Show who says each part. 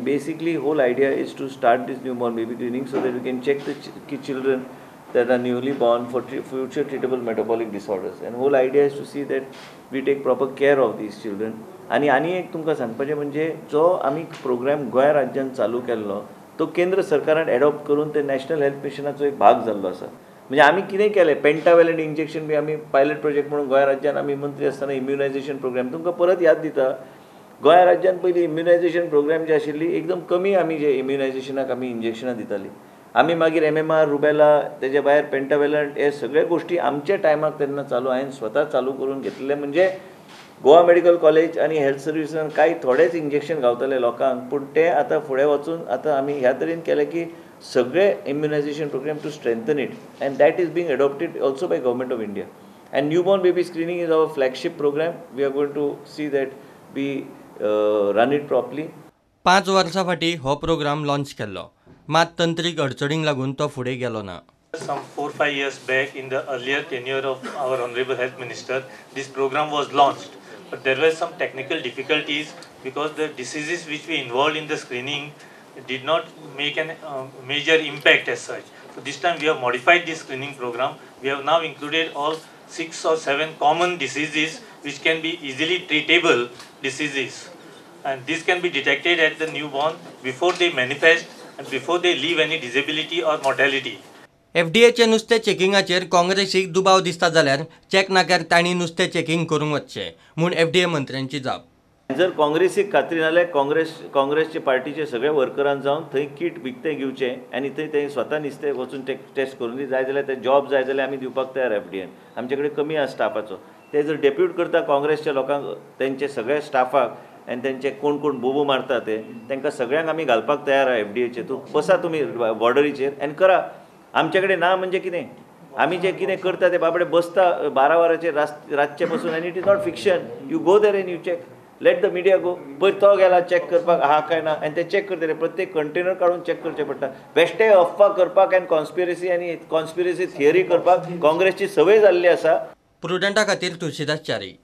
Speaker 1: Basically whole idea is to start this newborn baby screening so that we can check the children that are newly born for future treatable metabolic disorders, and whole idea is to see that we take proper care of these children. आनी आनी एक तुमकां सांगपाचें म्हणजे जो आमी programme Goa राज्यान चालू केल्लो तो केंद्र सरकारान एडॉप्ट करून ते नॅशनल हेल्थ मिशनाचो एक भाग जाल्लो आसा. म्हणजे आमी कितें केलें, पेंटावेलंट इंजेक्शन बी आमी पायलट प्रोजेक्ट म्हणून गोंय राज्यान आमी मंत्री आसतना इम्युनायझेशन प्रोग्राम तुमकां परत याद दिता. गोंय राज्यान पयलीं इम्युनायझेशन प्रोग्राम जे आशिल्ली एकदम कमी आमी जे इम्युनायझेशनाक आमी इंजेक्शनां दितालीं. आमी मागीर MMR, rubella, तेजे भायर पेंटावेलंट हे सगळे गोश्टी आमच्या टायमाक तेन्ना चालू हांवें स्वता चालू करून घेतलेले. म्हणजे गोवा मेडिकल कॉलेज आनी हेल्थ सर्विसान कांय थोडेच इंजेक्शन गावताले लोकांक, पूण ते आतां फुडें वचून आतां आमी ह्या तरेन केलें की सगळे immunisation programme to strengthen it, and that is being adopted also by government of India. And newborn baby screening is our flagship programme. We are going to see that we run it properly.
Speaker 2: 5 वर्सां फाटीं हो programme launch केल्लो, मात तंत्रीक अडचणींक लागून तो फुडें गेलो ना.
Speaker 3: Some 4-5 years back, in the earlier tenure of our Honorable Health Minister, this program was launched. But there were some technical difficulties because the diseases which we involved in the screening did not make a major impact as such. So this time we have modified this screening program. We have now included all 6 or 7 common diseases which can be easily treatable diseases. And this can be detected at the newborn before they manifest and before they leave any disability or mortality.
Speaker 2: एफडीएचे नुस्तें चेकिंगाचेर काँग्रेसीक दुबाव दिसता जाल्यार check नाक्यार तांणी नुस्तें checking करूंक वचचें म्हूण एफडीए मंत्र्यांची जाप.
Speaker 1: जर काँग्रेसीक खात्री नाल्यार काँग्रेसचे पार्टीचे सगळे वर्करान जावन थंय किट विकतें घेवचें आनी थंय ते स्वता नुस्तें वचून टेस्ट करून दी. जाय जाल्यार ते जॉब जाय जाल्यार आमी दिवपाक तयार एफडीएन. आमचे कडेन कमी आसा स्टाफाचो. ते जर डेप्यूट करता काँग्रेसच्या लोकांक तेंचे सगळ्या स्टाफाक आनी तेंचे कोण कोण बोबो मारता ते तांकां सगळ्यांक आमी घालपाक तयार आहा एफडीएचे. तूं बसा तुमी बॉर्डरीचेर आनी करा. आमचे कडेन ना म्हणजे कितें, आमी जें कितें करता ते बाबडे बसता 12 वरांचेर रातचे बसून. आनी it is not fiction. You go there and you check, let the media go. पयर तो गेला चॅक करपाक आहा काय ना, आनी ते चॅक करतले. प्रत्येक कंटेनर काडून चॅक करचें पडटा. बेश्टे अफवा करपाक आनी कॉन्स्पिरसी आनी कॉन्स्पिरसी थियरी करपाक काँग्रेसची संवय जाल्ली आसा.
Speaker 2: प्रुडंटा खातीर तुळशीदास च्यारी.